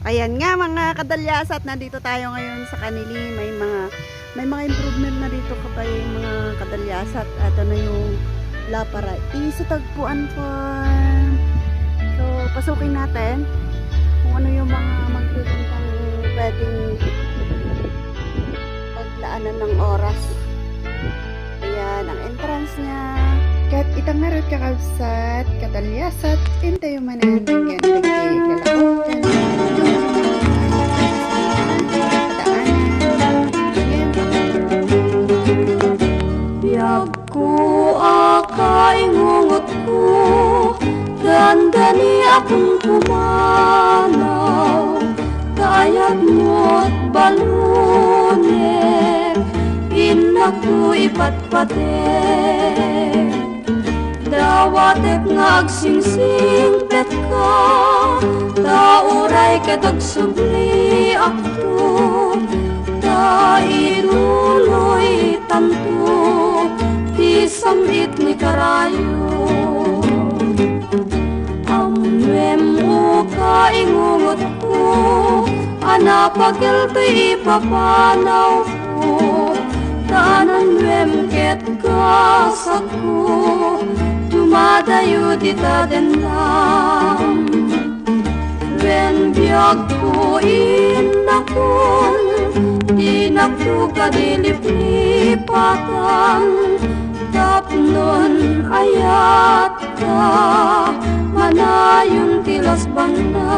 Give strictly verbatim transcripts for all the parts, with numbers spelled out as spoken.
Ayan nga, mga kadalyasat, nandito tayo ngayon sa Canili. May mga, may mga improvement na dito, kabay, mga kadalyasat. Ito na yung La Paraíso Tagpuan Farm. So, pasukin natin kung ano yung mga magagandang pwedeng paglaanan ng oras. Ayan, ang entrance niya. Ket ita ngarud, kakabsat, kadalyasat, intayo manen, hanggang dagiti lalako, ken kadaanan. Biagko a kaingungotko, dandani a pumanaw, kayatmo't balunek, innakto, ipatpatek. Dawatek nga agsingsingpetka, ta uray ket agsubliakto, ta ituloytanto ti sam-it ni karayo. Ammoem, o kaingungotko, a napakel ti ipapanawko, ta nannuem ket gasatko, dumadayo dita dennam. Wen biagko, innakon, dinakto kadi liplipatan, tapnon ayatka, manayon ti lasbangna.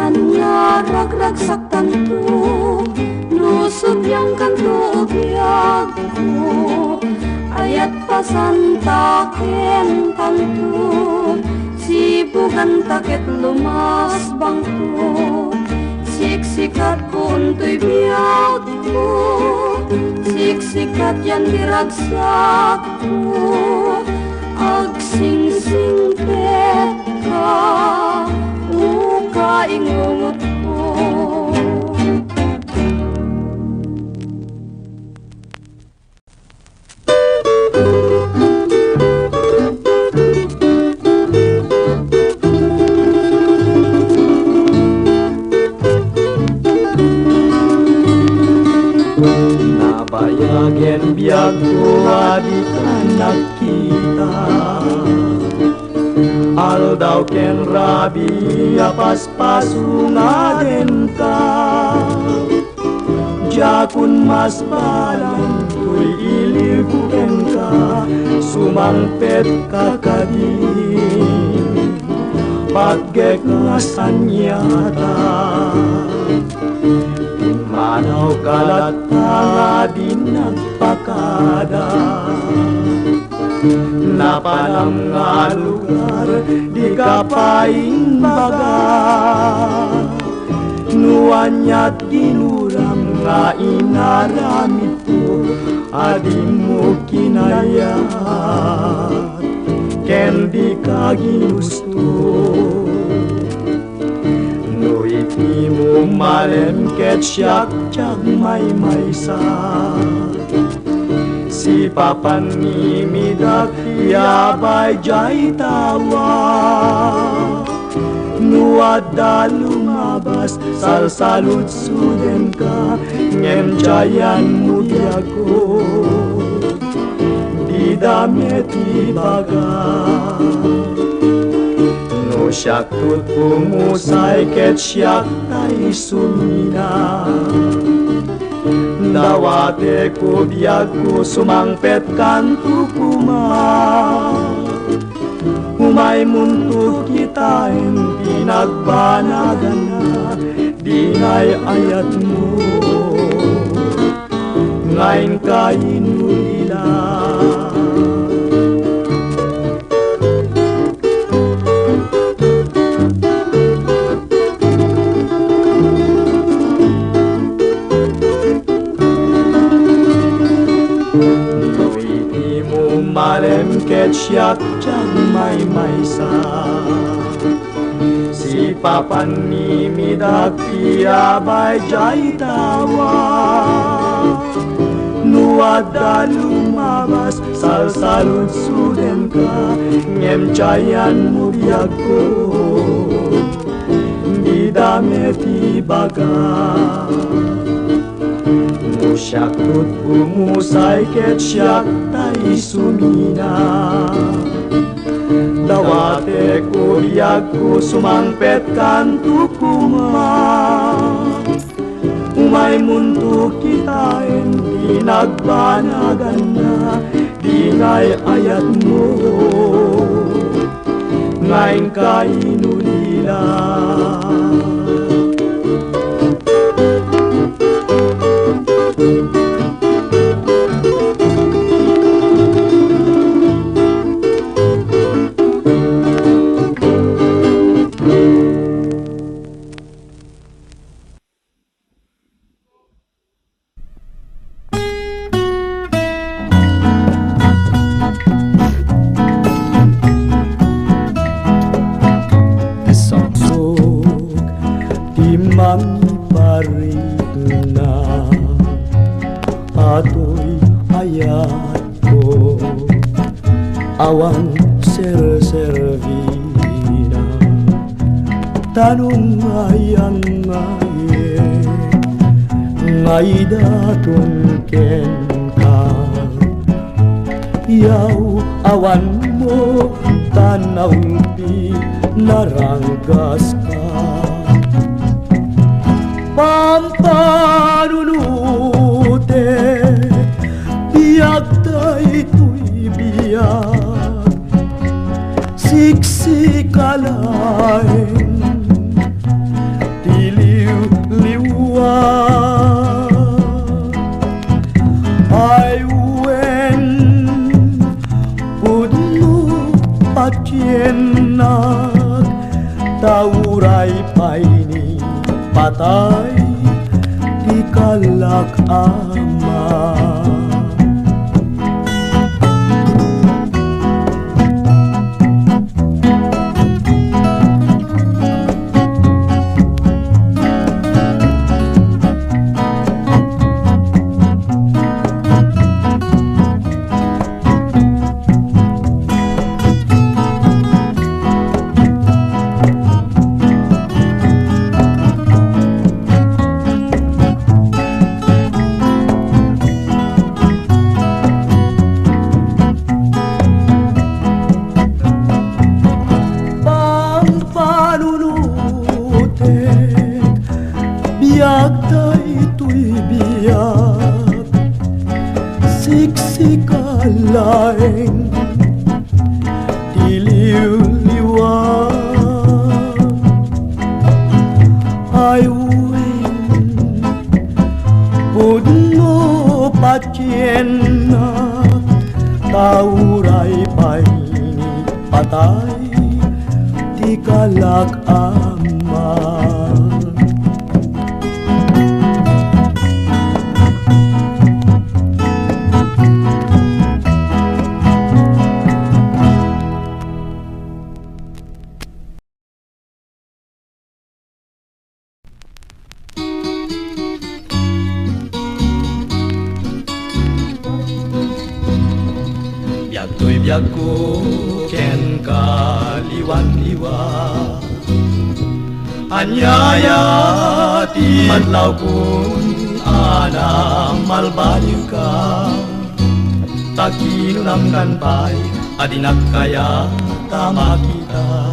Anian nga ragragsaktanto, no subliangkanto, o biagko, ayat pasanta kentanto, sibuganta ket lumasbangto, siksikatko untoy biagko, siksikat yan ti ragsak. Agsingsingpetka, o kaingungotko. Nabayagen biagko a dika nagkita. Aldaw ken rabii a paspaso nga denka. Diakon masbalan toy iliwko kenka, sumangpetka kadi. Patgek nga saniata. Immanawka latta nga di nagpakada. Napanam nga lugar, dika pay imbaga. No aniat ginuram nga inaramidko a dimo kinayat, ken dika ginusto. No iti mo malem ket siak ti agmaymaysa. Sipapan ni midak yabay jay tawa. No adda lumabas, salsaludsodenka, ngem jayanmo ti agko. Dida met ibaga. No siak ti pumusay ket siak tay sumina. Dawatek, o biagko, sumangpetkanto koma. Umaymonto kitaen ti nagbanaganna, dinay ayatmo nga inka inulila. Alem ket siak diay maymaysa. Sipapanimidak ti abay diay tawa. No adda lumabas, salsaludsodenka, ngem diayanmo biagko, dida met ibaga. No siak tutbumusay ket siak tay sumina. Dawatek, O biagko, sumangpetkanto koma. Umaymonto kitaen ti nagbanaganna, dingay ayatmo nga inka inulila. Isok ti mangiparikna, atoy ayatko. Awan serserbina, tanong nga ayangayen, nga idaton kenka. Yaw, awanmo, ta naulpi, naranggaska. Pampanunotek, biag daytoy biag, siksika laeng ti liwliwak. Ay wen, pudno patiennak, ta uray pay ni patay ti kallak a ama. Pampanunotek, biag daytoy biag, siksika laeng ti liwliwak. Ay wen, pudno patiennak, ta uray pay ni patay ti kallak a ama. Biagtoy biagko kenka, liwan-liwa. Ania aya ti madlawkon a namalbaliwka? Ta kinunamkan pay a dinak kayat a makita.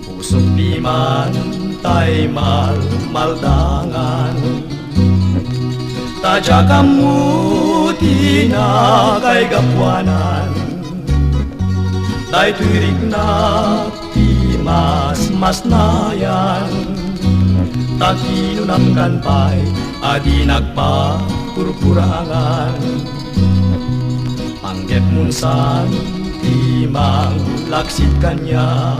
Pusok piman tay malmaldangan. Ta diak ammo ti nakaigapuanan. Daytoy riknak ti masmasnayan. Ta kinunamkan pay a dinak papurpurangan. Panggepmon san ti manglaksid kaniak,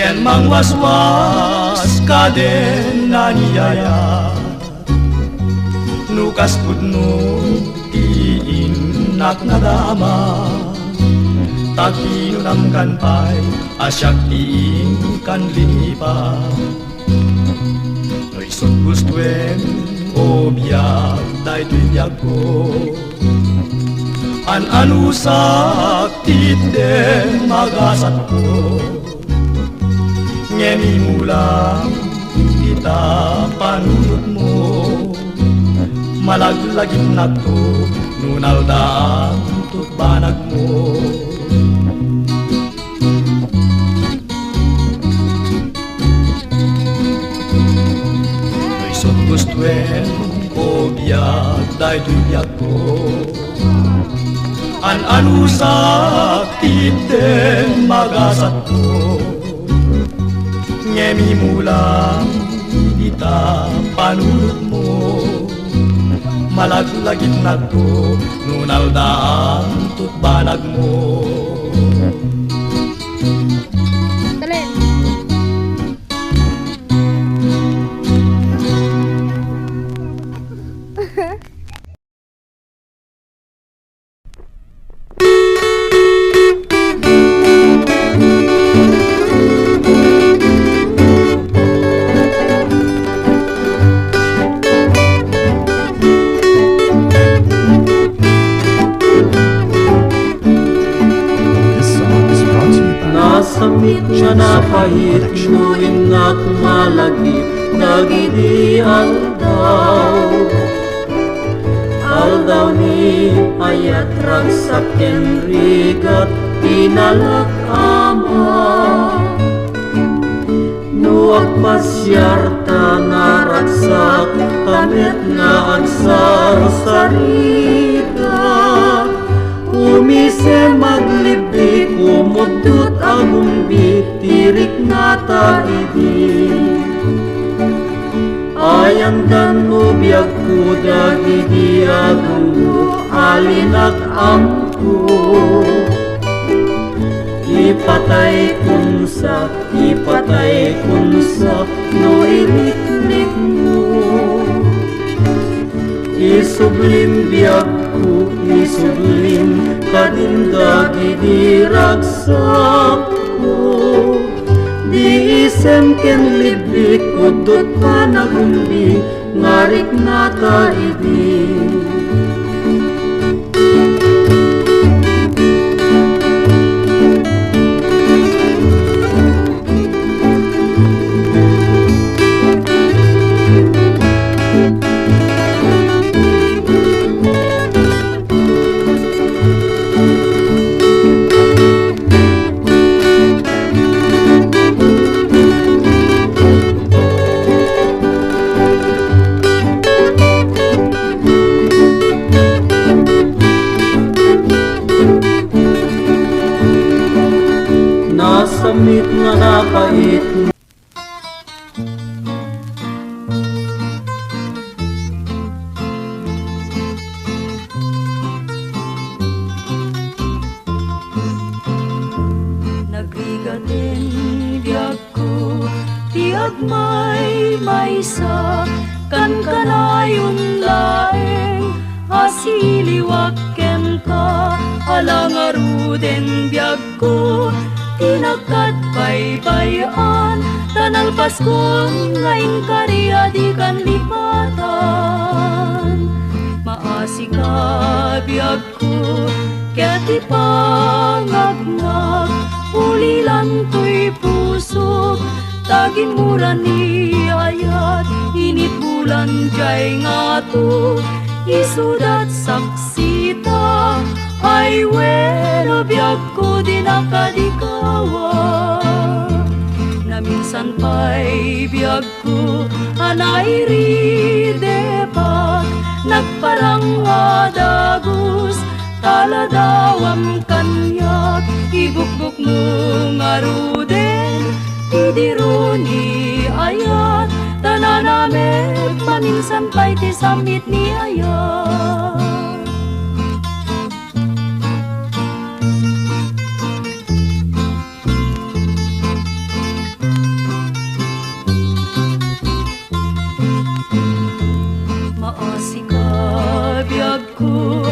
ken mangwaswas kaden a niayat. No kas pudno Ti innak nadama, ta kinunam kan pay a siak ti inkan lipa. No isut' gustoem, o biag, daytoy biagko. An-anusak ti itdem a gasatko. Ngem imulam ita panunotmo, malaglagipnakto no naldaanto banagmo. No isut' gustoem, o biag, daytoy biagko. An-anusak ti itdem a gasatko. Ngem imulam ita panunotmo, malaglagipnakto no naldaanto banagmo. Dali. This song is brought to you by Nasamit nga napait no innak malagip dagidi aldaw. Aldaw ni ayat, ragsak ken rigat, pinalak ama. No agpasiar ta naragsak, ta met nga agsarsarita. Umisem aglibbi, kumuddot agumbi, ti riknata idi. Ayandan no biagko dagidi agummo a linak-amko. Ipataykonsa, ipataykonsa no iriknikmo. Isublim biagko, isublim kadin dagidi ragsakko. Di isem ken libbik, udot panagumbi, nga riknata idi. Nasamit nga napait. Nagrigaten biagko ti agmaymaysa, kankanayon laeng a siliwak kenka, ala ngaruden biag ko ti nagkadbaybay-an, ta nalpaskon nga inkari a dikan lipatan. Maasika, biagko, ket ipangagnak, ulilantoy pusok, ta gimmura ni ayat, init bulan diay ngato, isudat saksita, ay wen, o biag ko, dinak kadi kawa. Naminsan pay biagko a nairidepak, nagparang a dagus, ta ladawam kaniak, ibukbukmo ngaruden ti diro ni ayat, ta nanamek maminsan pay ti sammit ni ayat. Maasika, biag ko,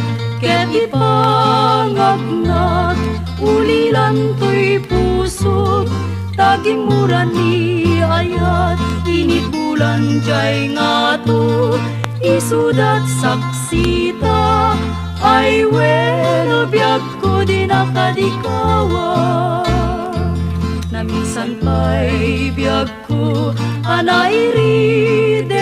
Toy pusok, ta gimmuran ni ayat, inikulan jay ngato, isudat saksita, ay wen, biagko, dinak a dikawa. Naminsan pay biag ko a nairidepak,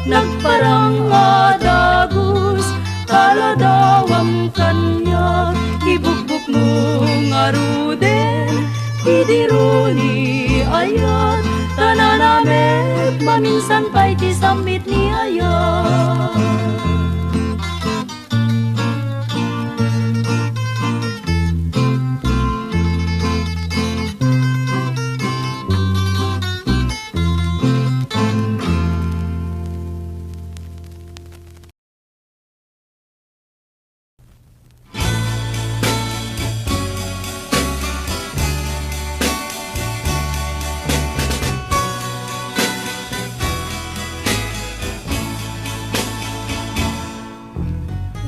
nagparang a dagus, taladawam kaniak, ibukbukmo ngaruden, idi runi ayat, ta nanamek maminsan pay ti sammit ni ayat.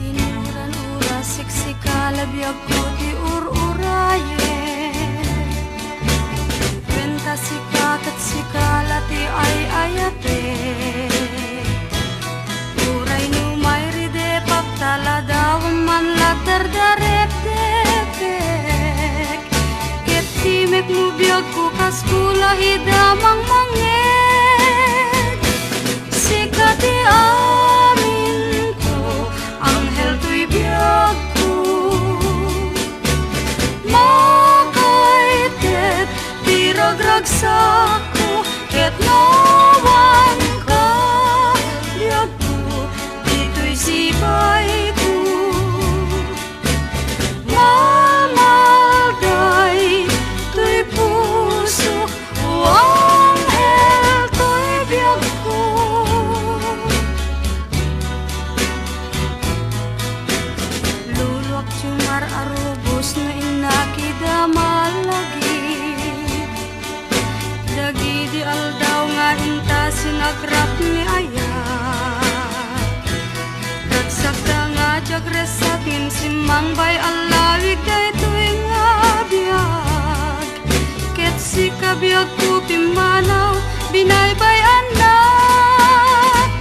Inuran-ura, siksikala biagko ti ur-urayen. Wen ta sika ket sikala ti ay-ayatek. Uray no mairidepak, taladawam man la dardarepdepek. Ket timekmo biagko kas kula ida mangmangngeg. Sika ti aminko, anghel toy biagko. Makaited ti ragragsakko, ket no awanka, biagko, ditoy sibayko. Mamalday toy pusok, o anghel toy biagko. Luluak ti umar-arubos no innak ida malagip. Dagidi aldaw nga inta sinagrap ni ayat. Ragsakda nga diak ressak ngem simmangbay a lawig daytoy nga biag. Ket sika biagko pimmanaw, binaybay-annak.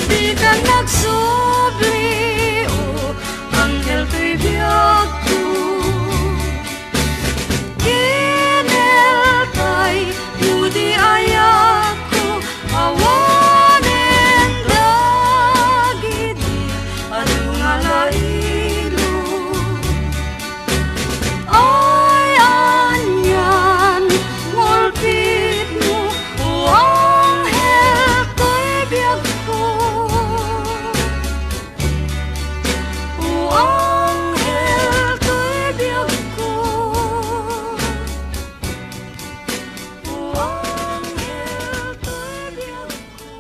Dikan agsubli, o anghel toy biagko. Kineltay no di ayatko, awanen dagidi adu nga lailo. Ay anian ngulpitmo, o anghel toy biagko. O anghel toy biagko. O anghel toy biagko.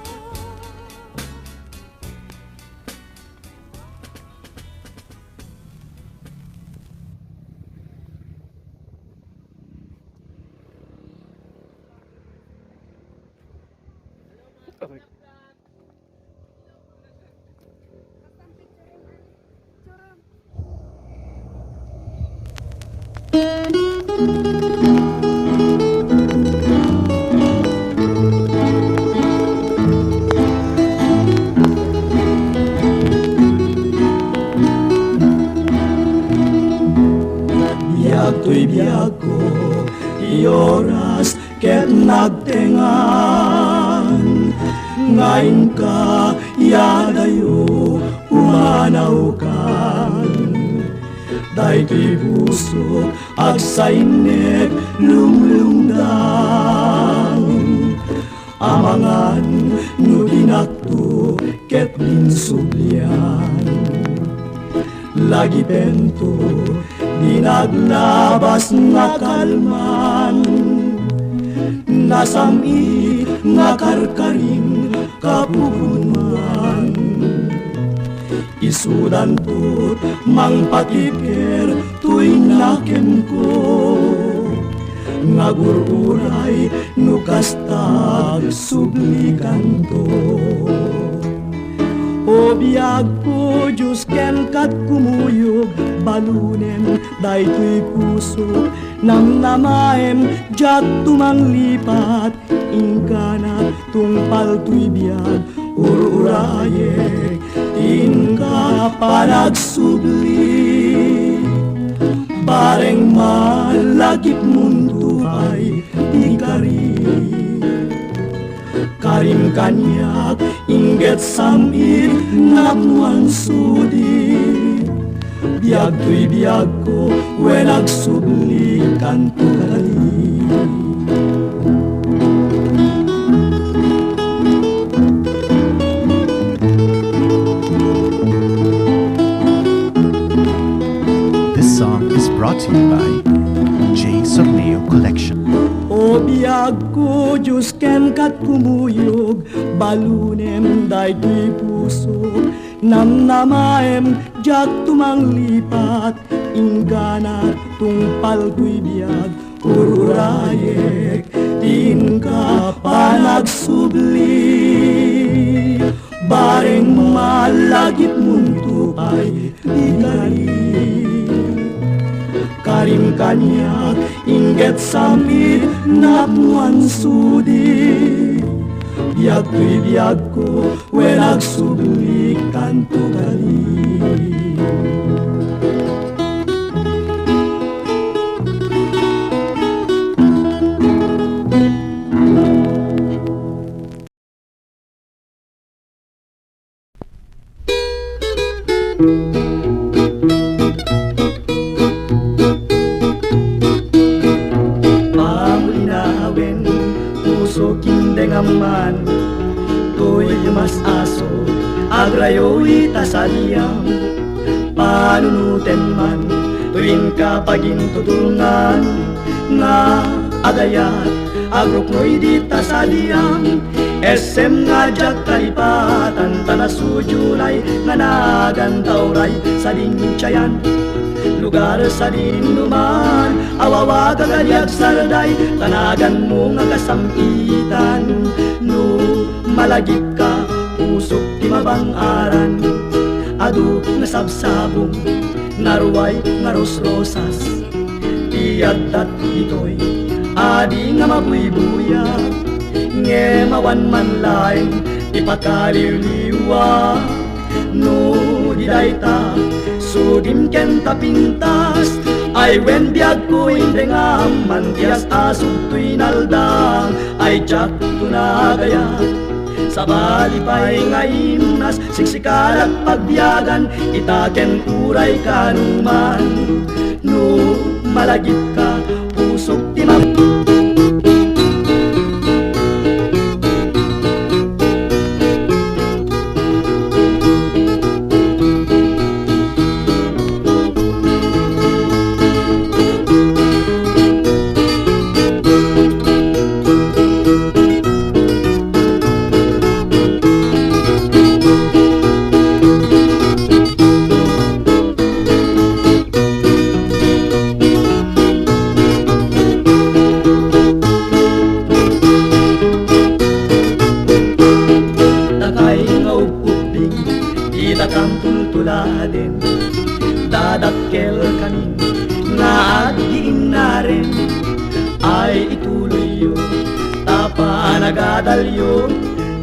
Biag toy biagko, ti oras ket nagtengan, nga inka yadayo pumanawkan. Daytoy pusok agsainnek lunglungdang, amangan no dinakto ket linsublian. Lagipento, di naglabas nga kalman, nasam-it nga karkaring kapupunuan. Isudanto mangpatibker toy nakemko, nga gur-uray no kasta agsublikanto. O biagko, Dios kenka kumuyog, balunem Daytoy puso, namnamaem, diak tumanglipat, ingkana tungpal toy biag, ur-urayek, inka panagsubli. Bareng malagipmon to pay ti kari. Karim kaniak, inggetsam it napnoan sudi. Biag toy biagko, wen agsubli kanto kadi. This song is brought to you by J Sorneo Collection. O biagko, Dios, kenka kumuyog, balunem daytoy puso, namnamaem, diak tumanglipat, inggana tungpal toy biag, ur-urayek, inka panagsubli. Bareng malagipmon to pay ti kari. Karim kaniak, inggetsam it napnoan sudi. Biag toy biagko, wen agsubli kanto kadi. Pamulinawen, puso, kindengamman, toy mas-aso, agrayo ita sadiam. Panunotem man, toy inka pagintutulngan, nga agayat, agruknoy dita sadiam. Essem nga diak kalipatan, ta nasudionay nga nagan ta uray sadin tiayan. Lugar sadin numan, awawagak a di agsarday, ta naganmo nga kasam-itan. No malagipka, pusok ti mabang-aran. Adu nga sabsabong, naruay nga rosrosas. Ti adda ditoy, adi nga mabuybuya, ngem awan man laeng ti pakaliwliwa. No di dayta, sudim ken ta pintas, ay wen biagko, indengam man ti as-asog toy nalda, ay diak to nagayat. Sabali pay nga imnas, siksikarak pagbiagan, ita ken uray kanuman. No malagipka, pusok ti ma- Dakay nga ub-ubbing, ditakam tultuladen, dadakkelkamin nga aggiinnaren. Ay, ituloyyo, ta panagadalyo,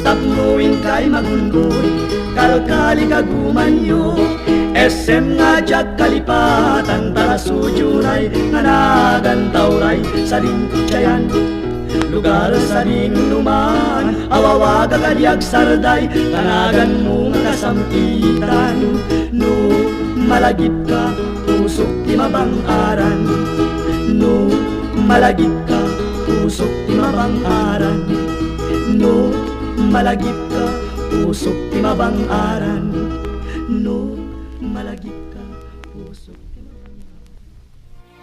tapno inkay magun-oy, kalkaligagumanyo. Essem nga diak kalipatan, ta nasudionay nga nagan ta uray sadin tiayan. Lugar sadin numan, awawagak a di agsarday, ta naganmo nga kasam-itan. No malagipka, pusok ti mabang-aran. No malagipka, pusok ti mabang-aran. No malagipka, pusok ti mabang-aran.